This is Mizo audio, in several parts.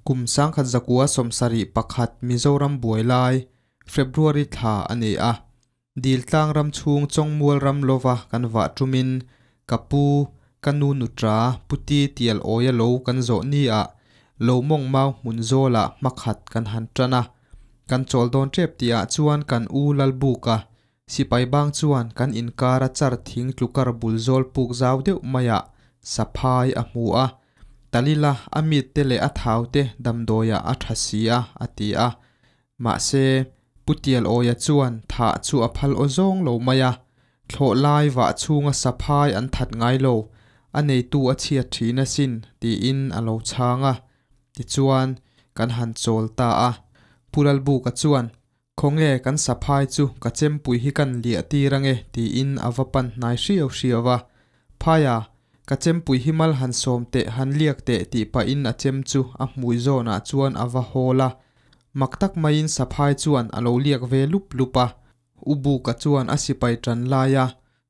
Kum 1971 Mizoram buai lai, February thla a ni a. Diltlang ram chhung Chawngmual ram lova kan vah tumin ka pu, ka nu nutra, Puti Tial Awia lo kan zawh ni ah lo mawng mau hmun zawlah hmakhat kan han tan a. Kan chawl dawn tep tih ah chuan kan u Lalbuka sipai bang chuan kan inkara char thing tlukar bul zawl puk zau deuh maiah saphai a hmu a. Talila a mit te leh a thau te damdawiah a tha si a, a ti a. Mahse, Pu Tialawia chuan thah chu a phal aw zawng lo mai a, thlawh lai vah chhunga saphai an that ngai lo, a neitu a chhiat thin asin, tiin a lo chhang a. Tichuan, kan han chawl ta a. Pu Lalbuka chuan, Khawnge kan saphai chu ka chempui hi kan liah tir ange, tiin a va pan hnai hriau hriau a. Phaia, ka chempui hi mal han sawm teh, han liak teh, tih pahin a chem chu a hmui zawnah chuan a va hawl a. Mak tak maiin saphai chuan a lo liak ve lup lup a. U Buka chuan a sipai tan laia,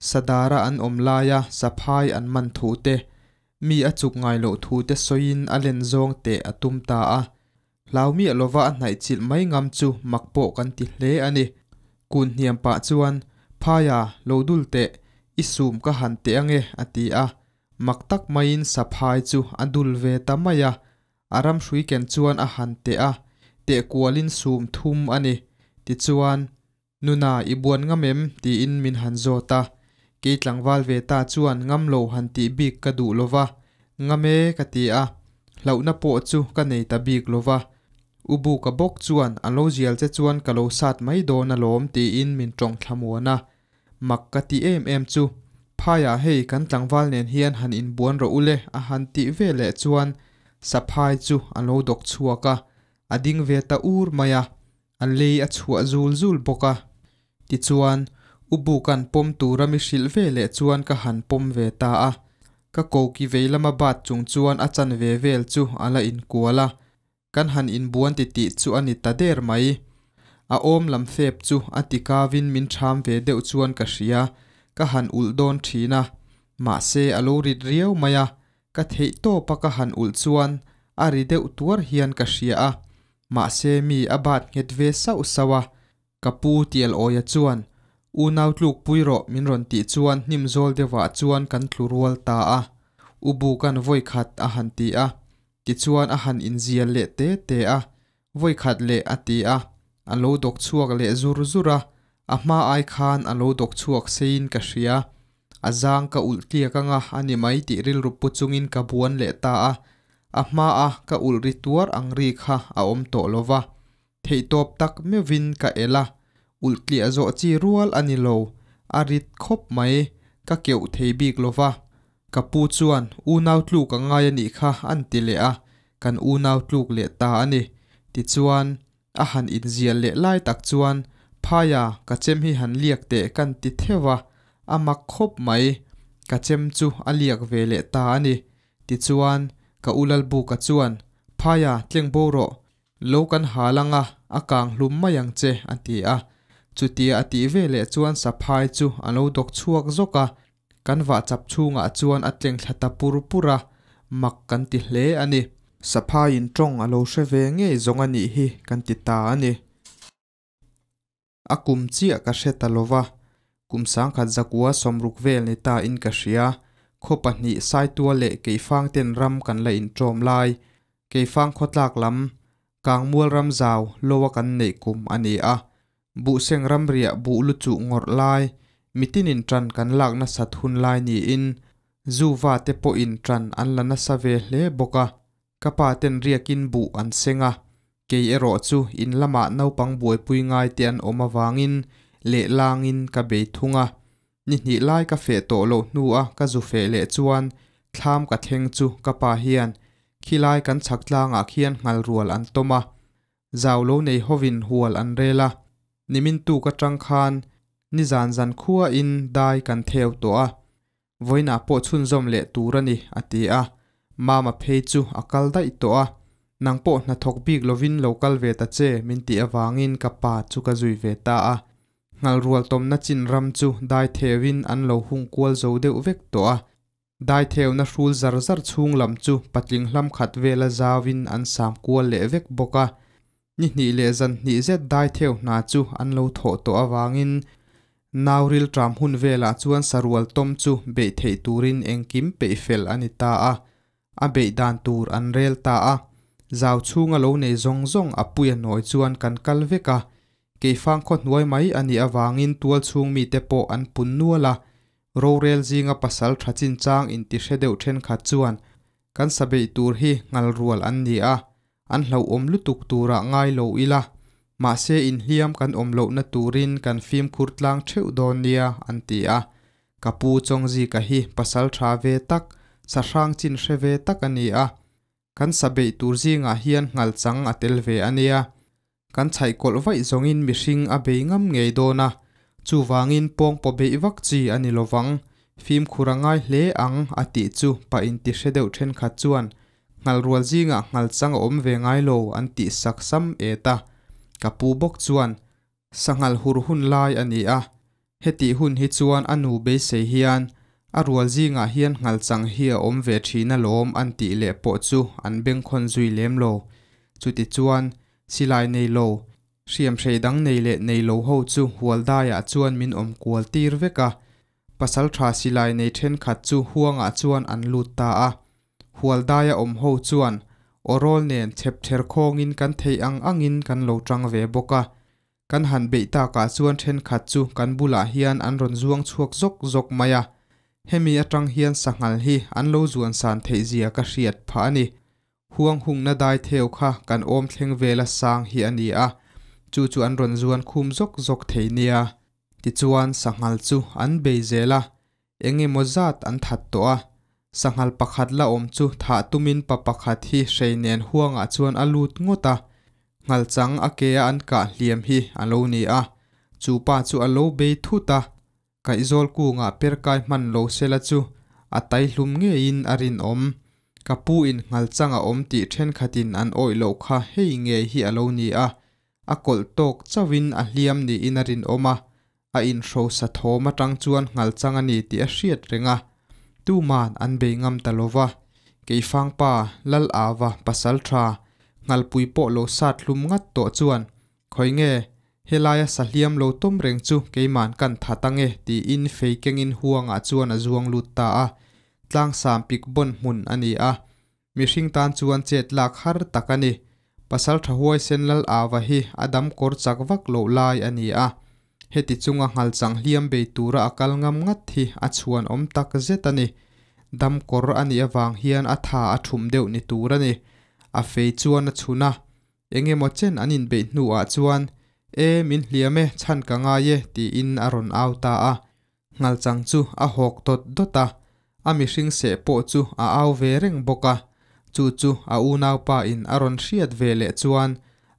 Sadara an awm laia saphai an man thu te, mi a chuk ngai loh thu te sawiin a len zawng teh a tum ta a. Hlau miah lova a hnaih chilh mai ngam chu mak pawh kan ti hle a ni. Kun hniam pah chuan, Phaia, lo dul teh, i sum ka han teh ange, a ti a. Mak tak maiin saphai chu a dul ve ta mai a. A ram hrui ken chuan a han teh a, teh kualin sum thum a ni. Tichuan, Nuna, i buan ngam em? tiin min han zawt a. Kei tlangval ve ta chuan ngam lo han tih bik ka duh lo va, Ngam e ka ti a. Hlauhna pawh chu ka nei ta bik lo va. U Buka bawk chuan a lo zial che chuan ka lo sat mai dawn alawm tiin min tawng thlamuan a. Mak ka ti em em chu, Phaiah hei kan tlangval nen hian han inbuan rawh ule a han tih ve leh chuan saphai chu a lo dawk chhuak a, a ding ve ta ur mai a, a lei a chhuah zul zul bawk a. Tichuan, U Buka'n pawm tura mi hrilh ve leh chuan ka han pawm ve ta a, ka koki vei lama bat chung chuan a chanve vel chu a la inkual a, Kan han inbuan titih chu a ni ta der mai. A awm lam fep chu a ti kavin min ṭham ve deuh chuan ka hria, ka han ulh dawn ṭhin a. Mahse a lo rit riau mai a, ka theih tawpa ka han ulh chuan a ri deuh tuar hian ka hria a. Mahse mi a bat nghet ve sauh sauh a, Ka pu Tialawia chuan, Unau tluk pui rawh min rawn tih chuan hnim zawl deuhah chuan kan tlu rual ta a. U Buka'n vawi khat a han ti a. Tichuan a han inzial leh te te a. Vawi khat leh a ti a. A lo dawk chhuak leh zur zur a. A hma ai khan a lo dawk chhuak seiin ka hria. A zang ka ulh tliak anga a ni mai tih rilru pu chungin ka buan leh ta a. A hma a ka ulh ri tuar ang ri kha a awm tawh lova. Theihtawp tak meuhin ka el a, ulh tliah zawh chi rual a ni lo, a rit khawp mai, ka keuh thei bik lo va. Ka pu chuan unau tluk a ngai a nih kha an ti leh a, kan unau tluk leh ta a ni. Tichuan, a han inzial leh lai tak chuan, Phaia, ka chem hi han liak teh kan ti theuh a, a mak khawp mai, ka chem chu a liak ve leh ta a ni. Tichuan, ka u Lalbuka chuan, Phaia, tleng bo rawh, Lo kan hal ang a, a kang hlum mai ang che, a ti a. Chutia a tih ve leh chuan saphai chu a lo dawk chhuak zawk a, kan vah chap chhungah chuan a tleng thla ta pur pur a, mak kan ti hle a ni. Saphaiin tawng a lo hre ve ngei zawng a nih hi kan ti ta a ni. A kum chiah ka hre ta lova, kum 1960 vel ni ta in ka hria. Khaw pahnih Saitua leh Keifang ten ram kan la inṭawm lai. Keifang khawtlak lam, Kangmual ram zau loa kan neih kum a ni a. Buhseng ram riah buh lu chuh ngawrh lai, mitinin ṭan kan lak nasat hun lai niin, Zuva te pawhin ṭan an la nasa ve hle bawk a. Ka pa ten riakin buh an seng a, kei erawh chu in lamah naupang buaipui ngai te an awm avangin lehlangin ka bei thung a. Ni hnih lai ka feh tawh loh hnua ka zu feh leh chuan thlam ka thleng chu ka pa hian khilai kan chhak tlangah khian nghal rual an tawm a, zau lo nei hovin hual an rel a, nimin tuk atang khan nizan zan khuain dai kan theu tawh a. Vawiinah pawh chhunzawm leh tur a ni, a ti a. Mama phei chu a kal daih tawh a, Nang pawh hnathawk bik lovin lo kal ve ta che, min tih avangin ka pa chu ka zui ve ta a. Nghalrual tawmna chin ram chu dai theuhin an lo hung kual zo deuh vek tawh a. Daitheuhna hrul zar zar chhung lam chu patling hlam khat vela zauin an sam kual leh vek bawk a. Ni hnih leh zan hnih zet daitheu hna chu an lo thawh tawh avangin nauril ṭam hun velah chuan sarual tawm chu beih theih turin engkim peih fel a ni ta a, a beih dan tur an rel ta a. Zau chhunga lo nei zawng zawng a puia nawi chuan kan kal vek a, keifang khaw hnuai mai a nih avangin tual chhung mite pawh an pun nual a, rorel zinga pasal tha chinchang intihre deuh thenkhat chuan kan sa beih tur hi ngal rual an ni a, an hlauhawm lutuk turah ngai lo ila, mahse inhliam kan awm lohna turin kan fimkhur tlang theuh dawn nia an ti a. Ka pu Chawngzika hi pasal tha ve tak, sahrang chin hre ve tak a ni a, kan sa beih tur zingah hian nghalchang a tel ve a nia. Kan chhaih kawlh vaih zawngin mihring a bei ngam ngei dawn a, chuvangin pawngpaw beih vak chi a ni lovang, fimkhur a ngai hle ang a tih chu pa intihre deuh thenkhat chuan Nghalrual zingah nghalchang a awm ve ngai lo an tih sak sam et a, ka pu bawk chuan sanghal hur hun lai a ni a, hetih hun hi chuan a nu beisei hian a rual zingah hian nghalchang hi a awm ve thin alawm an tih leh pawh chu an bengkhawn zui lem lo. Chutichuan, silai nei lo, hriamhrei dang nei leh nei lo ho chu hualdaiah chuan min awm kual tir vek a, pasaltha silai nei thenkhat chu huangah chuan an lut ta a. Hualdaia awm ho chuan awrawl nen chhep ther khawngin kan theih ang angin kan lo tang ve bawk a. Kan han beih takah chuan thenkhat chu kan bulah hian an rawn zuang chhuak zawk zawk mai a. Hemi atang hian sanghal hi an lo zuan san theih zia ka hriat phah a ni. Huang hungna dai theu kha kan awm thleng vela sang hi a ni a, chu chu an rawn zuan khum zawk zawk thei nia. Tichuan sanghal chu an bei zel a, eng emaw zat an that tawh a, sanghal pakhat la awm chu thah tumin pa pakhat hi hrei nen huangah chuan a lut ngawt a, nghalchang a ke a an kah hliam hi a lo ni a, chu pa chu a lo bei thut a, kaihzawl kungah perkai hman lo sela chu a tai hlum ngeiin a rinawm. Ka pu in nghalchang a awm tih thenkhatin an awih loh kha hei ngei hi a lo ni a, a kawlh tawk chauhin a hliam niin a rinawm a, a inhrosa thawm atang chuan nghalchang a ni tih a hriat reng a, tuman an bei ngam ta lo va. Keifangpa, Lal Ava, pasal tha, nghalpui pawh lo sat hlum ngat tawh chuan, Khawi nge, helaia sahliam lo tawm reng chu keiman kan that ange tiin fei kengin huangah chuan a zuang lut ta a, tlangsam pik bawn hmun a ni a, mihring tan chuan chet lak har tak a ni. Pasaltha huaisen Lal Ava hi a dam kawr chak vak loh lai a ni a, heti chunga nghalchang hliam bei tura a kal ngam ngat hi a chhuan awm tak zet a ni. Dam kawr a nih avang hian a tha a thum deuh ni tur a ni. A fei chuan a chhun a, Eng emaw chen an inbeih hnuah chuan, E, min hliam e, chhan ka ngai e, tiin a rawn au ta a. Nghalchang chu a hawk dawt dawt a, a mihring seh pawh chu a au ve reng bawk a. Chu chu a unaupa in a rawn hriat ve leh chuan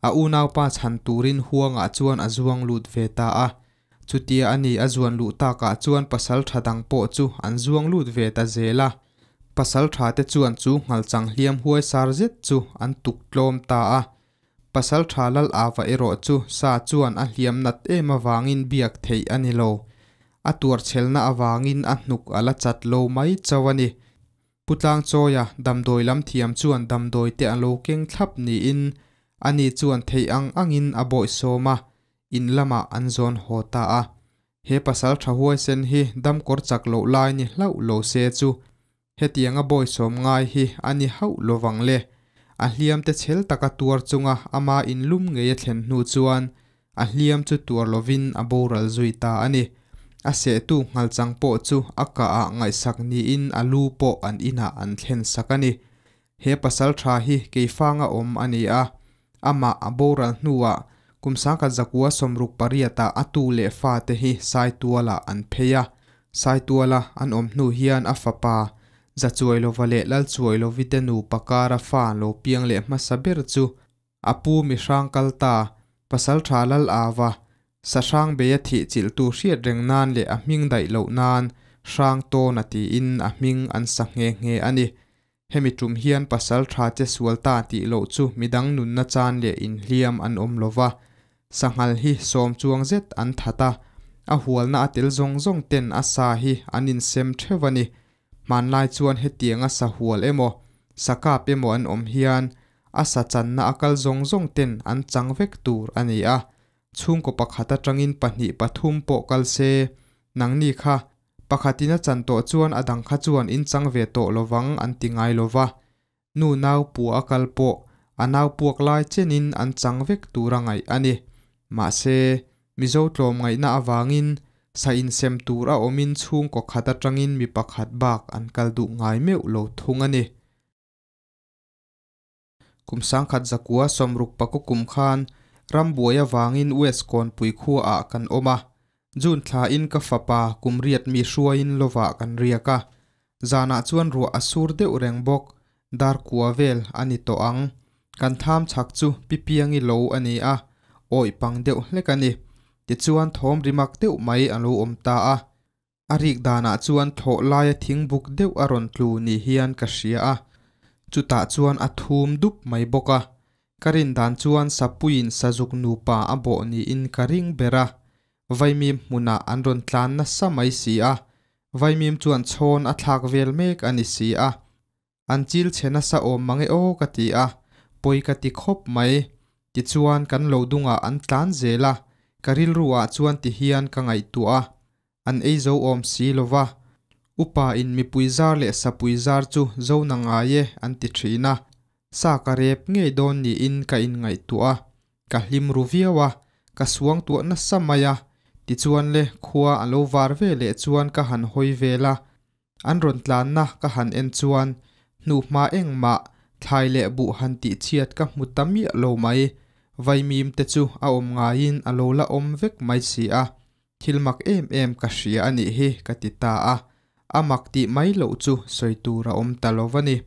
a unaupa chhan turin huangah chuan a zuang lut ve ta a. Chutia a ni a zuan luh takah chuan pasal tha dang pawh chu an zuang lut ve ta zel a. Pasal tha te chuan chu nghalchang hliam huai sar zet chu an tuk tlawm ta a. Pasal tha lal ava erawh chu sa chuan a hliam nat em avangin biak theih a ni lo. A tuarchhelna avangin a hnuk a la chat lo mai chauh a ni. Pu Tlangchawia damdawi lam thiam chuan damdawi te a lo keng thlap niin ani chuan theih ang angin a bawihsawm a, in lamah an zawn haw ta a. He pasal tha huaisen hi damkawr chak loh lai ni hlauh lo se chu hetianga bawisawm ngai hi a ni hauh lovang le. A hliam te chhel taka tuar chunga ama inlum ngei a thlen hnu chuan a hliam chu tuar lovin a boral zui ta a ni. A sehtu nghalchang pawh chu a kah ah ngaihsak niin a lu pawh an inah an thlen sak a ni. He pasal tha hi keifanga awm a ni a, amah a boral hnuah kum sangkhat zakua 68 ah a tu leh fate hi Saitualah an phei a. Saituala an awm hnu hian a fapa Zachuailova leh Lalchuailovi te nupa kara fa lo piang leh hmasa ber chu a pu mihrang kal ta, Pasaltha Lal Ava, Sahrang beia thih chilhtu hriat reng nan leh a hming daih loh nan Hrang Tawna tiin a hming an sa nghe nghe a ni. Hemi tum hian pasaltha che sual ta tih loh chu midang nunna chan leh inhliam an awm lo va, sanghal hi sawm chuang zet an that a, a hualna a tel zawng zawng ten a sa hi an insem theuh a ni. Hmanlai chuan hetianga sahual emaw, sakap emaw an awm hian a sa channa a kal zawng zawng ten an chang vek tur a ni a. Chhungkaw pakhat atangin pahnih pathum pawh kal se, nangni kha pakhatin a chan tawh chuan a dang kha chuan in chang ve tawh lovang an ti ngai lova. Nu nau pua a kal pawh a nau puak lai chenin an chang vek tur a ngaih a ni. Mahse, Mizo tlawmngaihna avangin sa insem tur a awmin chhungkaw khat atangin mi pakhat bak an kal duh ngai meuh lo thung a ni. Kum 1969 kum khan rambuai avangin West Kawnpui khuaah kan awm a. June thla in ka fapa kum riat mi hruaiin lovah kan riak a. Zanah chuan ruah a sur deuh reng bawk, dar kua vel a ni tawh ang. Kan tham chhak chu Pi Piangi lo a ni a, awih pang deuh hlek a ni. Tichuan thawm rimak deuh mai a lo awm ta a. A rik danah chuan thlawh laia thingbuk deuh a rawn tlu ni hian ka hria a, chutah chuan a thum dup mai bawk a. Ka rin dan chuan Sapuiin Sazuk nupa a bawh niin ka ring ber a, Vaimim hmunah an rawn tlan nasa mai si a, Vaimim chuan chhawn a thlak vel mek a ni si a. An chil chhe nasa awm mang e aw ka ti a, pawi ka ti khawp mai. Tichuan kan lo dungah an tlan zel a, ka rilru ah chuan ti hian ka ngaihtuah a, an ei zo awm si lo va. Upa in mipui zar leh sapui zar chu zo na ngai e an ti thin a, sa ka rep ngei dawn niin ka inngaihtuah a, ka hlim ru viau a, ka suangtuah nasa mai a. Tichuan le khua a lo var ve leh chuan ka han hawi vel a, An rawn tlanna ka han en chuan hnuhma engmah thlai leh buh han tih chhiat ka hmu ta miah lo mai. Vaimim te chu a awm ngaiin a lo la awm vek mai si a, thil mak em em ka hria a nih hi ka ti ta a, a mak tih mai loh chu sawi tur a awm ta lo va ni.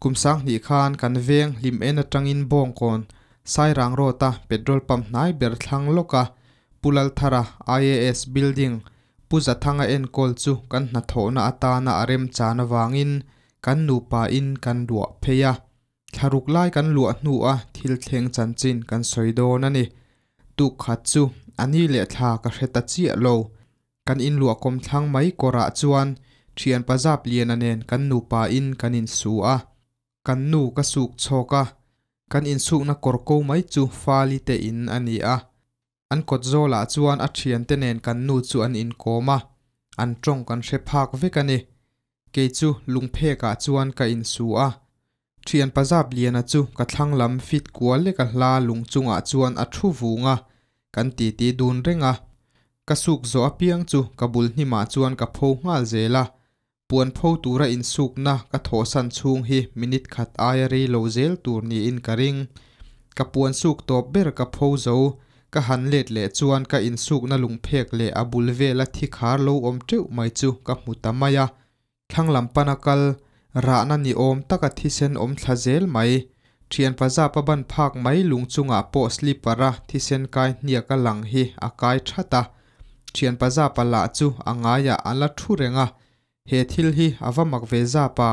Kum sanghnih khan kan veng hlim en atangin Bawngkawn, Sairang Road-a petrol pump hnai ber thlang lawka Pu Lalthara IAS Building, Pu Zathanga enkawl chu kan hnathawhna atana a remchan avangin kan nupa in kan luah phei a. Thlaruk lai kan luah hnua thil thleng chanchin kan sawi dawn a ni. Tuk khat chu a ni leh thla ka hre ta chiah lo. Kan inluah kawmthlang mai kawrah chuan thian pazap liana nen kan nupa in kan insu a, kan nu ka suk chhawk a, kan insukna kawr ko mai chu fali te in a ni a. An kawt zawlah chuan a thiante nen kan nu chu an inkawm a, an tawng kan hre phak vek a ni. Kei chu lungphekah chuan ka insu a, thian pazap liana chu ka thlang lam fit kual lek a hla lung chungah chuan a thu vung a, kan titi dun reng a. Ka suk zawh apiang chu ka bul hnimah chuan ka pho nghal zel a, puan pho tura insukna ka thawhsan chhung hi minute khat aia rei lo zel tur niin ka ring. Ka puan suk tawp ber ka pho zo, ka han let leh chuan ka insukna lungphek leh a bul vela thi khar lo awm teuh mai chu ka hmu ta mai a. Thlang lam pana kal, rahna ni awm taka thisen awm thla zel mai. Thianpa zapa ban phak mai lung chungah pawh slipper a thisen kai hniak a lang hi a kai that a. Thianpa zapa lah chu a ngaiah a la thu reng a. He thil hi a va mak ve zapa.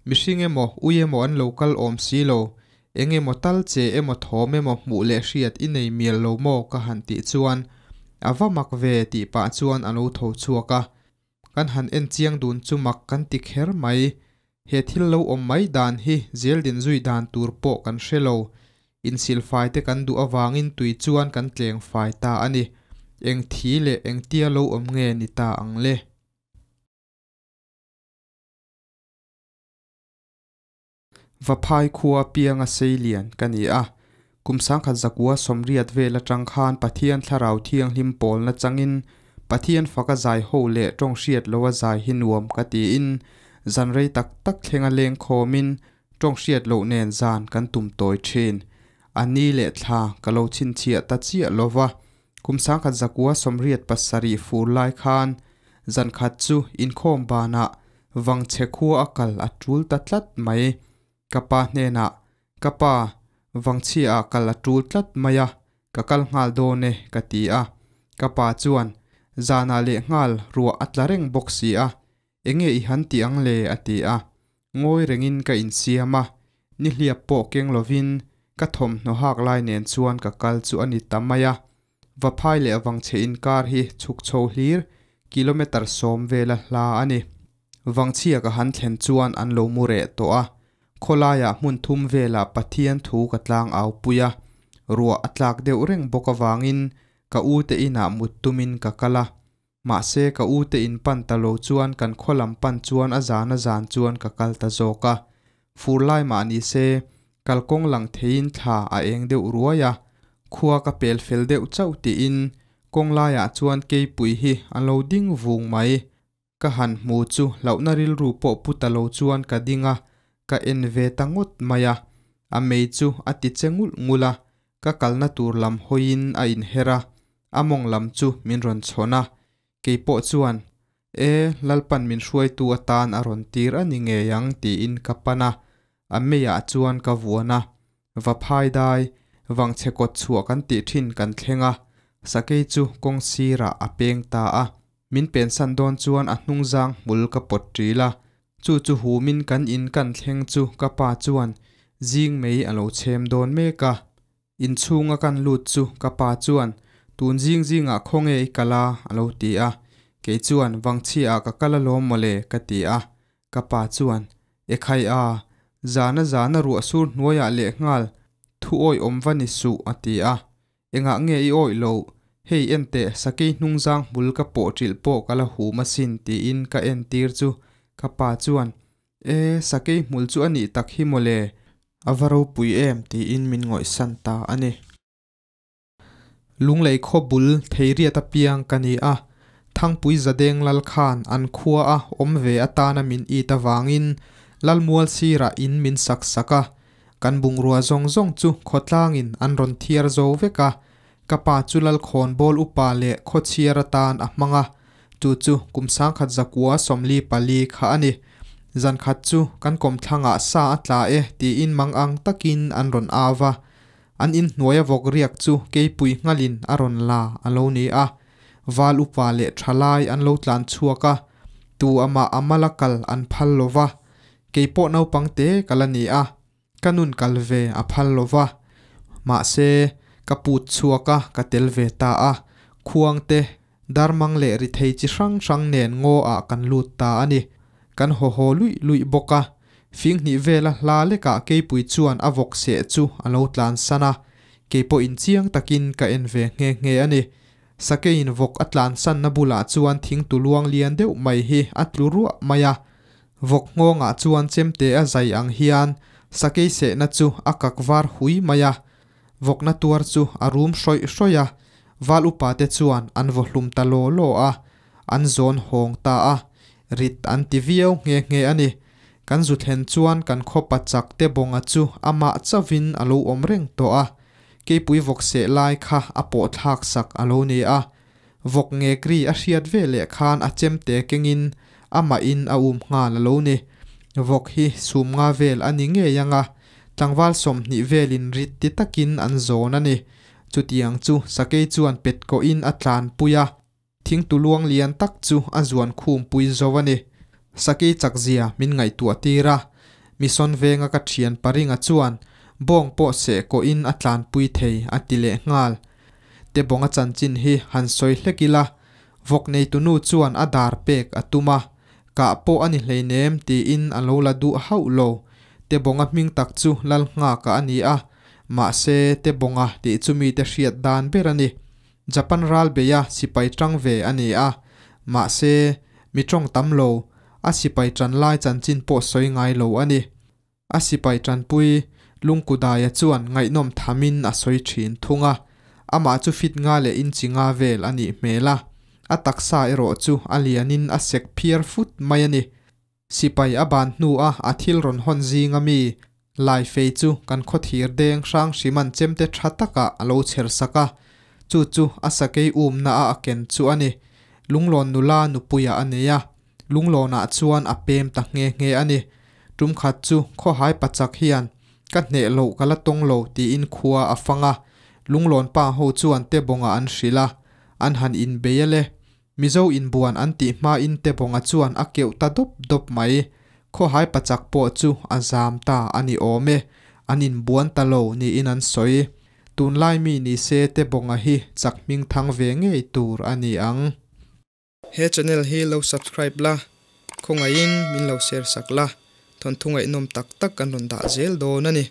Mihring emaw ui emaw an lo kal awm si lo. Eng emaw tal che emaw thawm emaw hmuh leh hriat i nei mial lo maw ka han tih chuan a va mak ve tih pah chuan a lo tho chhuak a. Kan han en chiang dun chu mak kan ti kher mai. He thil lo awm mai dan hi zel din zui dan tur pawh kan hre lo. Insilfai te kan duh avangin tui chuan kan tleng fai ta a ni. Eng thi leh eng tia lo awm nge ni ta ang le? Vaphai khua pianga seilian ka ni a, kum 1980 vel atang khan Pathian Thlarau Thianghlim pawlna changin Pathian faka zai ho leh tawng hriat loa zai hi nuam ka tiin zan rei tak tak thlenga leng khawmin tawng hriat loh nen zan kan tum tawi thin. A ni leh thla ka lo chhinchhiah ta chiah lova, kum 1987 fur lai khan zan khat chu inkhawm banah Vangchhe khua a kal a tul ta tlat mai. Ka pa hnenah, Ka pa, Vangchhia ah kal a tul tlat mai a, ka kal nghal dawn e, ka ti a. Ka pa chuan, Zanah leh nghal ruah a tla reng bawk si a, enge i han ti ang le? a ti a. Ngawi rengin ka insiam a, nihliap pawh keng lovin ka thawmhnaw hak lai nen chuan ka kal chu a ni ta mai a. Vaphai leh Vangchhe inkar hi chhuk chho hlir kilometre sawm vela hla a ni. Vangchhia ka han thlen chuan an lo mu reh tawh a, khawlaiah hmun thum velah Pathian thu ka tlang au pui a, ruah a tlak deuh reng bawk avangin ka u te inah mut tumin ka kal a, mahse ka u te in pan ta lo chuan kan khaw lam pan chuan a zan a zan chuan ka kal ta zawk a, fur lai mah ni se kalkawng lang theiin thla a eng deuh ruai a, khua ka pel fel deuh chauh tiin kawng laiah chuan keipui hi a lo ding vung mai. Ka han hmu chu hlauhna rilru pawh pu ta lo chuan ka ding a, ka en ve ta ngawt mai a. A mei chu a ti che ngulh ngulh a, ka kalna tur lam hawiin a inher a, a mawng lam chu min rawn chhawn a. Kei pawh chuan, E, Lalpan min hruaitu atan a rawn tir a ni ngei ang tiin ka pan a, a meiah chuan ka vuan a. Va phai dai, vangchhe kawt chhuah kan tih thin kan thleng a, sakei chu kawng sirah a peng ta a. Min pensan dawn chuan a hnungzang hmul ka pawt ṭil a, chu chu humin kan in kan thleng chu ka pa chuan zing mei a lo chhem dawn mek a. Inchhunga kan lut chu ka pa chuan tun zing zingah khawnge i kal a? a lo ti a, kei chuan Vangchhia ah ka kal alawm mawle ka ti a, ka pa chuan Ekhai a, zana zana ruah sur hnuaiah lehnghal thu awih awm va ni suh a ti a, Engah nge i awih loh? Hei enteh, sakei hnungzang hmul ka pawh ṭilh pawh ka la hum asin tiin ka entir chu ka pa chuan, E, sakei hmul chu a nih tak hi mawle, a va ropui em tiin min ngawihsan ta a ni. Lunglei khaw bul Theiriat apiang ka ni a, Thangpui Zadeng Lal khan an khua a awm ve atana min it avangin Lalmual sirah in min sak sak a, Kan bungrua zawng zawng chu khawtlangin an rawn thiar zo vek a, ka pa chu Lalkhawnbawl upa leh khawchhiar atan a hmang a, chu chu kum sangkhat zakua 44 kha a ni. Zankhat chu kan kawmthlangah sa a tla e tiin mang ang takin an rawn au va, an inhnuaia vawk riak chu keipui nghalin a rawn la a lo ni a, val upa leh thalai an lo tlan chhuak a, tu amah a mala kal an phal lo va, Kei pawh naupang te ka la ni a, ka nun kal ve a phal lo va. Mahse, ka put chhuak a, ka tel ve ta a. Khuang te, darmang leh ri thei chi hrang hrang nen ngaw ah kan lut ta a ni. Kan haw haw luih luih bawk a. Fing hnih vela hla lekah keipui chuan a vawk seh chu a lo tlan san a. Kei pawh inchiang takin ka en ve nghe nghe a ni. Sakeiin vawk a tlan sanna bulah chuan thingtu luang lian deuh mai hi a tlu ruah mai a. Vawk nghawngah chuan chemte a zai ang hian sakei sehna chu a kak var hui mai a, vawkna tuar chu a rum hrawih hrawih a, val upate chuan an vaw hlum ta law law a, an zawn hawng ta a, rit an ti viau nghe nghe a ni. Kan zu thlen chuan kan khaw pa chak te bawnga chu amah chauhin a lo awm reng tawh a, keipui vawk seh lai kha a pawh thlak sak a lo ni a, Vawk ngek ri a hriat ve leh khan a chemte kengin amahin a um nghal a lo ni. Vawk hi sum nga vel a ni ngei ang a, tlangval 20 velin rit ti takin an zawn a ni. Chutiang chu sakei chuan pet kawhin a tlanpui a, thingtu luang lian tak chu a zuan khumpui zo a ni. Sakei chakzia min ngaihtuah tir a, Mission venga ka thian Paringa chuan bawng pawh seh kawhin a tlanpui thei a ti leh nghal. Tebawnga chanchin hi han sawi hlek ila, vawk neitunu chuan a dar pek a tum a, kah pawh a ni hleinem tiin a lo la duh hauh lo. Tebawnga hming tak chu Lalnghaka a ni a, mahse Tebawnga tih chu mite hriat dan ber a ni. Japan ral beia sipai tang ve a ni a, mahse mi tawng tam lo, a sipai tan lai chanchin pawh sawi ngai lo a ni. A sipai tanpui Lungkudaia chuan ngaihnawm thamin a sawi thin thung a, amah chu fit nga leh inchi nga vel a nih hmel a, a taksa erawh chu a lianin a sek phiar fut mai a ni. Sipai a ban hnua a thil rawn hawn zinga mi Laifei chu kan khawthir deng hrang hriman chemte tha takah a lo chher sak a, chu chu a sakei umna a a ken chu a ni. Lunglawn nula nupuia a nei a, Lunglawnah chuan a pem ta nghe nghe a ni. Tum khat chu khawhai pachak hian ka hneh loh ka la tawng lo tiin khua a fang a. Lunglawn pa ho chuan Tebawnga an hrilh a, an han inbei a le. Mizo inbuan an tih hmain Tebawnga chuan a keuh ta dawp dawp mai. Khawhai pachak pawh chu a zam ta a ni awm e, an inbuan ta lo niin an sawi. Tunlai mi ni se Tebawnga hi chak hmingthang ve ngei tur a ni ang. He channel hi lo subscribe la, Khawngaihin min lo share sak la, thawnthu ngaihnawm tak tak kan rawn dah zel dawn a ni.